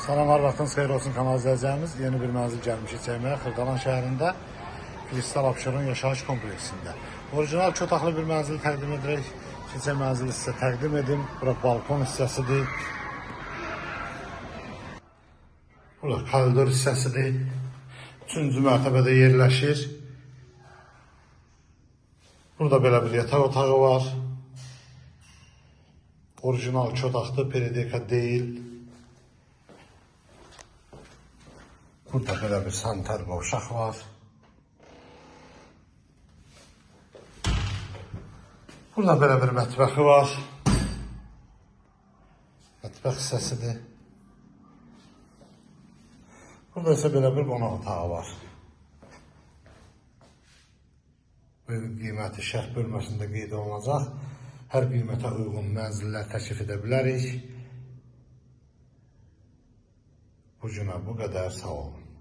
Salam, hər vaxtınız xeyir olsun kanal izləyicilərimiz. Yeni bir mənzil gəlmişik çəkməyə Xırdalan şəhərində, Kristal Abşeron yaşayış kompleksində. Orijinal iki otaqlı bir mənzil təqdim edirik. Keçən mənzili sizə təqdim edim. Bura balkon hissəsidir. Bura koridor hissəsidir. Üçüncü mərtəbədə yerləşir. Burada belə bir yataq otağı var. Orijinal iki otaqdır, perideka deyil. Burada belə bir sanitar qovşaq var. Burada belə bir mətbəxi var. Mətbəx hissəsidir. Burada isə belə bir qonaq otağı var. Bu evin qiyməti şərh bölməsində qeyd olunacaq. Hər qiymətə uyğun mənzillər təklif edə bilərik. Bu günə bu qədər, sağ olun.